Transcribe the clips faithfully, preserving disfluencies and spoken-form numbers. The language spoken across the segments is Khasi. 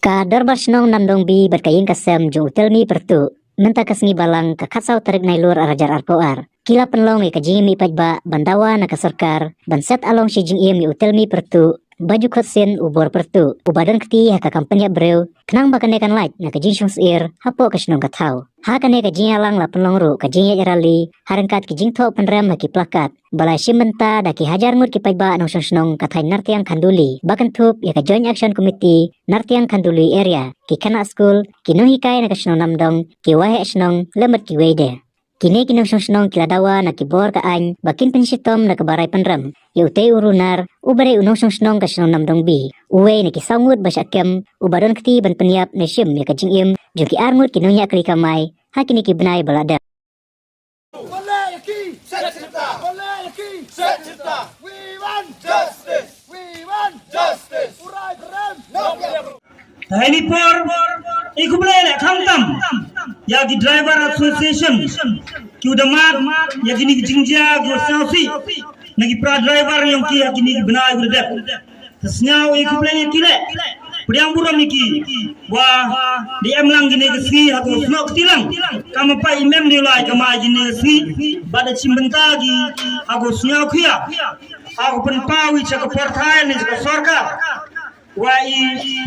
Ka Dorbar Shnong Namdong B bad ka ïing ka sem jong u Telmi Pyrtuh, mynta ka sngi Balang ka khatsaw tarik Nailur arhajar arphew ar, ki la pynlong ïa ka jingïamih paidbah ban dawa na ka sorkar ban set along shi jingim ïa u Telmi Pyrtuh, ba ju khot sien u Bor Pyrtuh, uba don kti ha ka kam pynïap briew, khnang ba kane kan lait na ka jingshong syier hapoh ka shnong ka thaw. Ha kane ka jingïalang la pynlong ruh ka jingïaid rally ha ryngkat ki jingthoh pynrem ha ki plakat, ba la shim bynta da ki hajar ngut ki paidbah nongshong shnong ka thaiñ Nartiang Khanduli, ba kynthup ïa ka Joint Action Committee Nartiang Khanduli Area, ki khynnah skul, ki nonghikai na ka shnong Namdong, ki waheh shnong, lem bad kiwei de. Kine ki nongshong shnong ki la dawa na ki bor ka aiñ ba kin pynshitom na kaba rai pynrem ïa utei u Runar, uba dei u nongshong shnong ka shnong Namdong B, uwei na ki saw ngut ba shah kem, uba don kti ban pynïap ne shim ïa ka jingim jong ki ar ngut ki nongñiah kali kamai ha kine ki bnai ba la dep. Baleki! Set sirta! Baleki! Set sirta! We want justice! We want justice! U rai pynrem! No! Te ha ini por i khublei leh khamtam ïa ki driver association, ki u da mad ïa kine ki jingjia ki u sngewsih na ki para driver ïong ki ha kine ki bnai ki u da dep. Te sngew i khublei ïa ki leh, pdiang burom ïa ki. Wa da em lang kine ki sngi ha ka snoh kti lang, kam pat i mem dei u lai kamai kine ki sngi, bad da shim bynta ki ha ka sngew khia, ha ka pynpaw i sha ka pyrthei ne sha ka sorkar. Wa i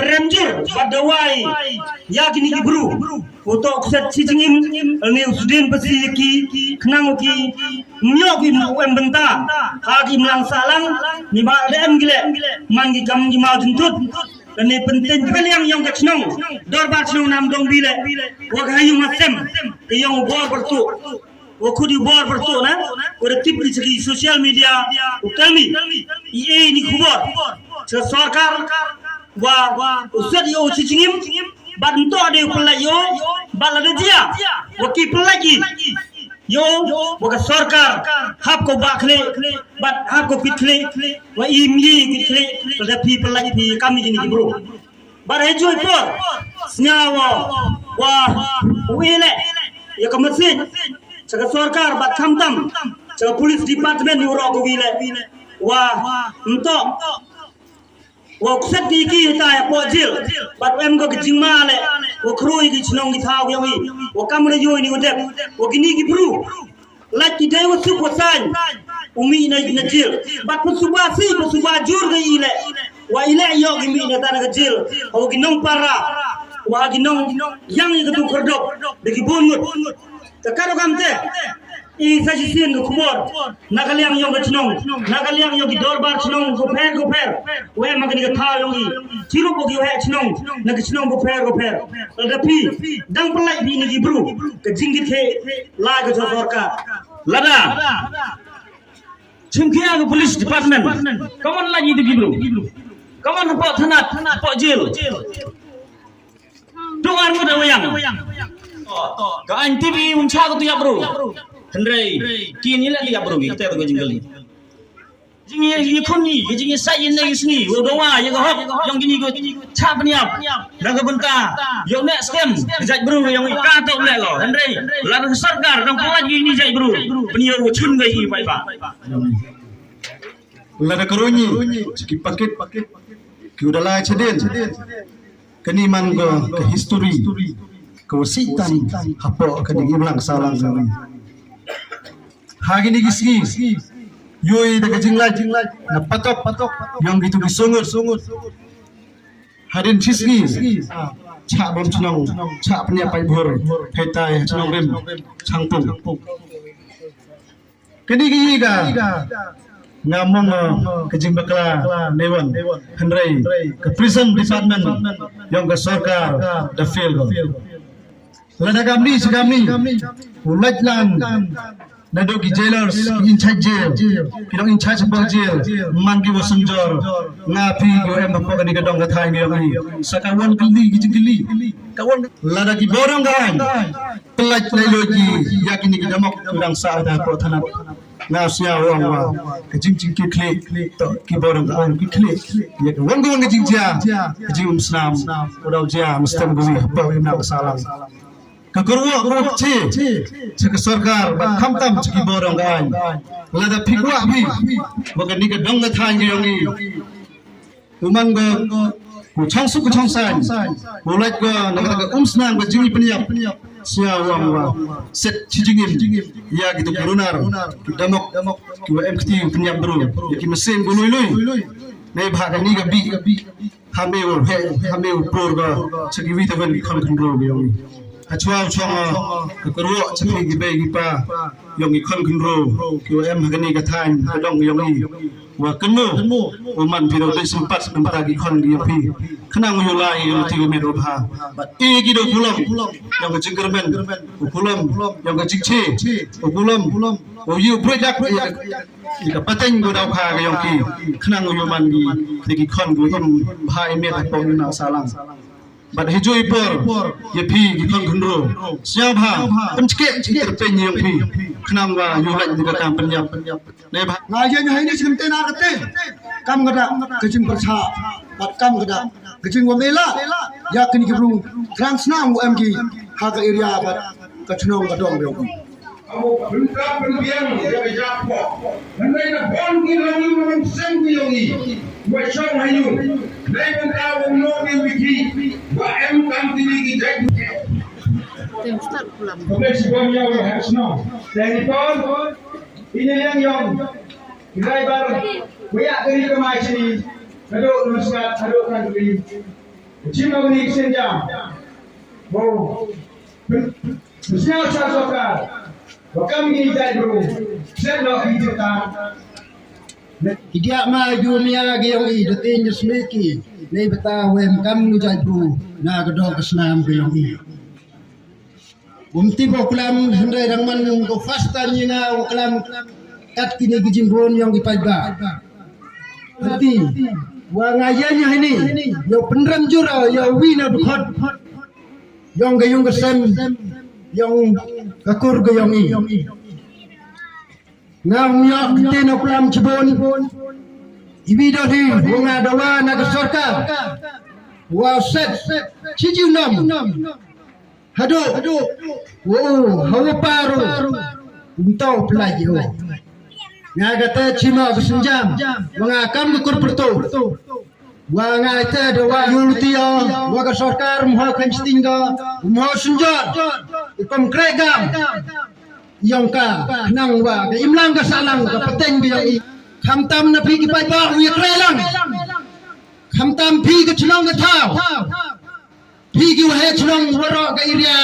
pyrem jur bad da wa i ïa kine ki bru, u toh kset shi jingim ne u sdien pasi ïa ki, khnang u ki ym ïoh ki em bynta ha ki imlang sahlang, ne ba da em ki leh man ki kam ki maw jingtut. Lane pyntip ka liang ïong ka shnong, Dorbar Shnong Namdong B leh, wa ka ha ïung ha sem ka ïong u Bor Pyrtuh. Wa khut u Bor Pyrtuh na, wa da tip ki sha ki social media, u Telmi, i e ni khubor sha sorkar, wa u set ïa u shi jingim, bad nto de u pynlait ïa u, bad lada jia wa ki pynlait ïa u, wa ka sorkar hap ka ba khlieh, bad hap ka pit khlieh, wa i mi ki khlieh lada phi pynlait phi kam ïa kine ki bru. Bad ha juh i por sngew wa u e leh ïa ka message sha ka sorkar bad khamtam sha ka police department, ïa u rok u e leh wa nto wa u kset ki ki hita ïa poh jil, bad em ko ki jingma leh wa khrui ki shnong ki thaw ïong i, wa kam re yoi ni u dep wa kini ki bru. Lait ki dei wa suk wa sain u mih na, na jil. Bad pynsuba si pynsuba jur ka i leh, wa i leh ïoh ki mih na tang ka jil, wa ki nongpara, wa ki nong ïang i ka tu kordop da ki bun ngut. Te ka dok am te i sa shisien ka khubor na ka liang ïong ka shnong, na ka liang ïong ki dorbar shnong ko pher ko pher, wa em ha kani ka thaw ïong i, chirup wa ki waheh shnong na ki shnong ko pher ko pher. Lada phi dang pynlait phi na ki bru, ka jingkit khlieh lai ka jong sorkar. Lada chim khia ka police department, ka mon lait ïa ki bru, ka mon hapoh thanat, hapoh jil. Tung ar ngut da wa ïang. Ka aiñ tip i un chah ka tu ïap bru. Hynrei ki ni leh tu ïap bru ki te tu ka jingkylli. Jingïakhun i, jingïasait i ne i sngi, u dawa ïa ka hok ïong kini ko chah pynïap na ka bynta ïa u neh skhem jait bru ïong i, ka to leh lo. Hynrei lada ka sorkar dang pynlait ïa kini jait bru, pynïoh u chun ka i paidbah. Lada ka roi ngi ki pakit ki u da lai chadien. Kani man ko ka history ka wa sih tam hapoh kani ka imlang sahlang ka ri. Ha kini ki sngi ïoi da ka jinglait na patok patok ïong kitu ki sungut sungut. Hadien shi sngi chah bom chnong, chah pynïap paidbah, haitai chnong rim Changpung. Kani ki ïa ka nga mong ka jingbakla ne wan, hynrei ka prison department ïong ka sorkar da fail ko. Lada kamni shi kamni u lait lang naduh ki jailers, ki in charge jail, ki dong in charge hapoh jail, man ki wa synjor, nga phi ki wa em hapoh kani ka dong ka thaiñ ïong i. Sa ka wan kylli ki jingkylli, ka wan lada ki bor ïong ka aiñ pynlait lait loi ki ïa kini ki damok ki dang sah da hapoh thanat. Nga sngew ong wa ka jingjingkit khlieh to ki bor ïong ka aiñ ki khlieh ïa ka wan ka wan ka jingjia, ka jingumsnam u daw jia, mstem ka wi hapoh imlang sahlang. Ka kyrwoh kyrwoh che cha ka sorkar bad khamtam cha ki bor ïong ka aiñ. Lada phi kwah phi wa kani ka dong ka thaiñ ka ïong i, u man ko Ko chong suk ko chong sain, ko lait ko na ka um snam ka jingïapynïap. Sia wang wa set chi jingim ïa kito ki runar, ki damok, ki wa em kti pynïap bru, ïa ki masin ko lui lui. Nei bha ka ni ka bi, ha me u he, ha me u por ba cha ki wi ta wen ki khon khynro ki ïong i. Ha chwa u chong ka kyrwoh cha phi ki bei ki pa ïong ki khon khynro ki wa em ha ka ni ka thaiñ ka dong ïong i. Wa kynmo u man phi da u dei sympat namta ki khon ki ïong phi. Khnang u ïoh lai ïa u ti u met u bha. Bad i ki da u kulom ïong ka jingkyrmen, u kulom ïong ka jingche, u kulom u ïoh broi dak ïa ka pateng ko da u kha ka ïong ki. Khnang u ïoh man ki, ki khon ki im bha i met ha pong ïa u nang sahlang. Bad hi ju i por ïa phi ki khon khynro, sñiaw bha pynchkeh chi tyrpeng ïong phi khnang wa ïoh lait ïa ka kam pynïap. Nei bha. Nga ïa ïa ni chim te na ka te kam ka da ka jingpyrchah bad kam ka da ka jingwamela ïa kini ki bru thrang snam u em ki ha ka area bad ka chnong ka dong ïong ki. Abo pyntrap pynbiang ïa ka jingphoh. Hynrei na pon ki rangi marong seng ki ïong i. Wa shong ha ïu. Nei bynta wa ngno ki wiki. Wa em kam kini ki jait. Ko pek si bom ïa wa hak sno. Teng i pon. Ini liang ïong. Driver. Wa ïa kari ka mai sini. Haduh Nuskat, haduh Kanduli. Chim ma ni senjam. Bo. Sñiaw cha sorkar wa kam ki jait bru. Set noh ki jita. Ki diah ma ju mia ki ïong i da tin ju smi ki. Nei bynta wa em kam ki jait bru na ka dong ka snam ki ïong i. Um tip wa klam hynrei dang man ko fast time ïa nga wa klam kat kini ki jingbun ïong ki paidbah. Hati wa nga ïa ïa hini ïa pynrem jura ïa wi na dkhot. Ïong ka ïong ka sem ïong ka kur ka ïong i. Nga ym ïoh kti na u klam chibun. Iwi doh hi wa nga dawa na ka sorkar. Wa set chi jiu nam. Haduh wa u hawa paru. Ym tau pynlait ïa u. Nga kata chima ka senjam wa nga kam ka kur pyrtu. Wa nga ita da wa ïulti ïa wa ka sorkar mho khan sting ka mho sunjor. Ikom kregam ïong ka nang wa ka imlang ka salang ka pateng bi ïong i. Khamtam na phi ki paidbah u ïa krelang. Khamtam phi ka chnong ka thaw. Phi ki wa he chnong waroh ka area.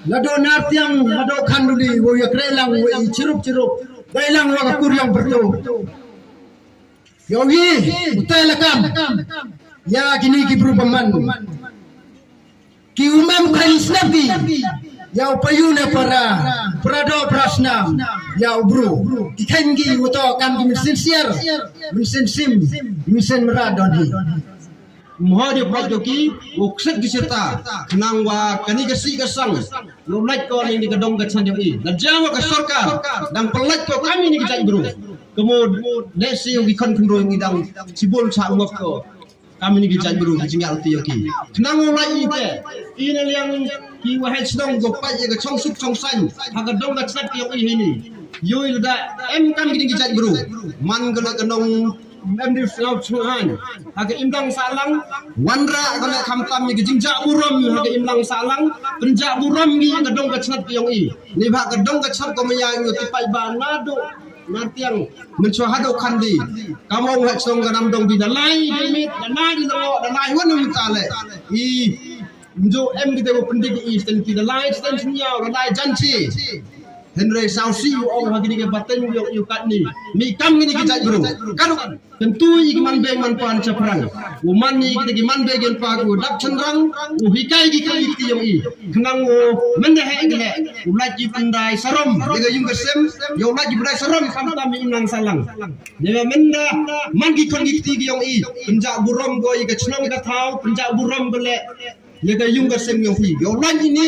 Lado Nartiang lado Khanduli wa ïa krelang wa i chirup chirup. Bailang wa ka kur ïong pyrtu. Ïa u hi, u te la kam. Ïa kini ki bru ba man. Ki u mem khan snap ki. Ïa u payu ne para, para do para snam. Ïa u bru. Ki khan ki u to kam ki min sin siar. Min sin sim. Min sin mra don hi. Mho de prak do ki, u kset ki sirta. Khnang wa kani ka si ka sang. Lo lait ko ni ka dong ka chan jong i. Na jawa ka sorkar. Dang pynlait ko kami ni ki jait bru. Kamo desi ki khon khynroi ngi dang sibul cha ngok ko. Kami ni ki jait bru ki jingal ti ki. Khnang u lai i te. I na liang ki wa hech dong ko pai ka chong suk chong sain. Ha ka dong ka chnat ki ong i hini. Yoi lada em kam ki ni ki jait bru. Man ka la ka nong em di snau chungan. Ha ka imlang salang. Wanra ka la kham tam ki jingjah burom ha ka imlang salang. Pynjah burom ki ka dong ka chnat ki ong i. Ni ba ka dong ka chnat ko maya ngi ti pai ba na do. Nartiang, mynshwa haduh Khandi. Kam ong hech dong ka nam dong bi da lai, da mit, da lai, da ngo, da lai, wan mynta le. I, mjo em kita ko pendik i, sten ki da lai, sten sniaw, da lai janchi. Hynrei saw si u ong ha kini ka pateng u ong u kat ni. Mi kam kini ki jait bru. Kan tentu i ki man beng man pan chaprang. U man ni kita ki man beng man pan u dap chanrang, u hikai ki kali ki yong i. Khnang u mende he ki le. U lait ki pyndai sarom, ïa ka yung ka sem, ïa u lait ki pyndai sarom, kam tam i nang salang. Ïa mynda, man ki khon ki kti ki yong i, pynjah burom ko ïa ka chnong ka thaw, pynjah burom ko le, ïa ka yung ka sem yong i. Ïa u lait ini,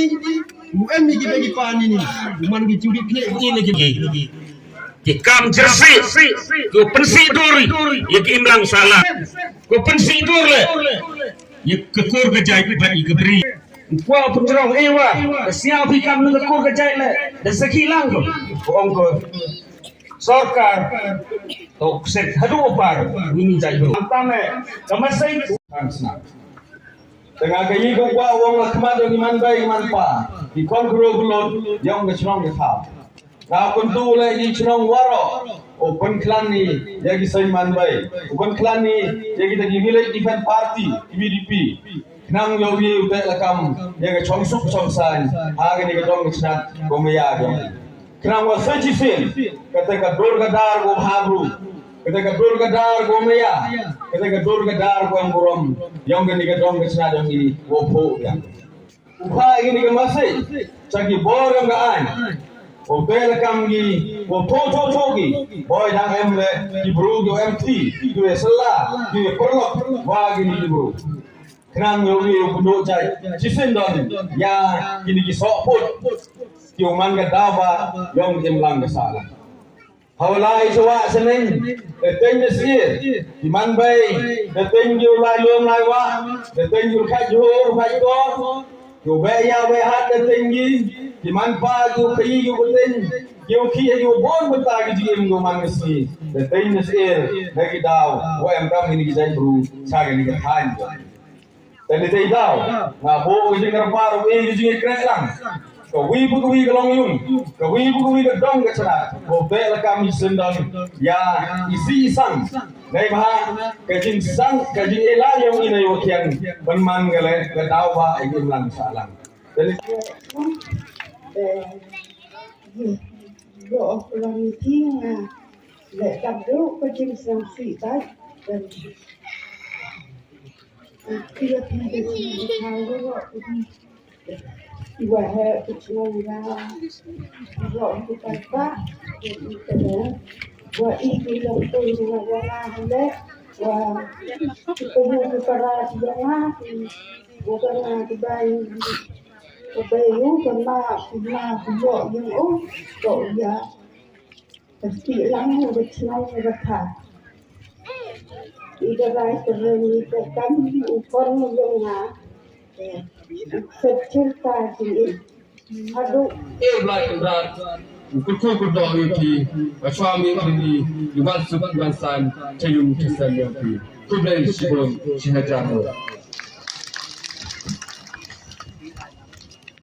u em i ki bagi pan ini, u man ki jingki kle ini ki. Ki kam jersey, ko pynsi dur, ïa ki imlang salang. Ko pynsi dur le, ïa ka kur ka jait bad ïa ka bri. Kwa pynjrong ewa, ka sia phi kam nang ka kur ka jait le, da sakhi lang ko. Ko ong ko. Sorkar, to ksek haduh par, ini jait bru. Tam tam eh, ka masai. Tang sna. Tang ka yi ka kwah wong la khmat dong i man bai i man pa. I kon kro kulot yong ka chnong ka thaw. Nga kyntu le i chnong waro. O kon klan ni ya ki sai man bai. O kon klan ni ya ki ta ki village defense party, V D P. Khnang yow ye u te la kam ya ka chong suk chong sain. Ha ka ni ka dong ka chnat ko me ya dong. Khnang wa sa chi sin, kata ka dur ka dar ko habru, kata ka dur ka dar ko maya, kata ka dur ka dar ko ang burom, yong kani ka dong ka chna dong ini, wo pho yang. Upha ini ka masih, chaki bor yang ka an. Ko bel kam gi, ko tho tho tho gi, boy dang em le, ki bru ki em ti, ki we sala, ki we perlok, wa gini ki bru. Khnang yow yow pynduh jait chi syndon ya kini ki soh put. Ki u man ka daw ba yong im lang ka sala. Hawlai chwa seneng da teng da sir ki man bai da teng ki u lai lum lai wa da teng ki u khat jhur khat ko ki u bai ya bai hat da teng ki ki man pa ki u kai ki u teng ki u khi ki u bon mynta ki jingim ki u man ka sngi da teng da sir da ki daw wa em kam kini ki jait bru cha kini ka thain. Te ni te i daw nga buh ka jingkyrpad ruh i ka jingkyrpad lang. Ka wi bu ka wi ka long yung ka wi bu ka wi ka dong ka chana ko te la kam i sendon ya i si i sang. Nei bha ka jingsang ka jingila yong i nei wa kiang ban man ka le ka daw ba i im lang sa lang. Te ni Yo, yo, lang ting, ah, le tak du ka jingsang si tai. Pia pia de si de kau ro ro. Iwa he ke chnong la. Ro ke tai pa. Wa i ke long tu wa wa la le. Wa ke ke para ti wa la. Wa ka na ke bai. Ka bai u ka ma ku ma ku yo yung u. Ko ya. Ka ti lang u ka chnong u ka tha. I ka rai ka ren i ka kam u kon u yung nga. Ka chir ka ti i. Hadu. E blai ka brat. U ku ku ku do i ti. Ka chwa mi ka ni. I wan suk i wan san. Cha yung cha san yung ti. Ku blai shibun. Shi hajar.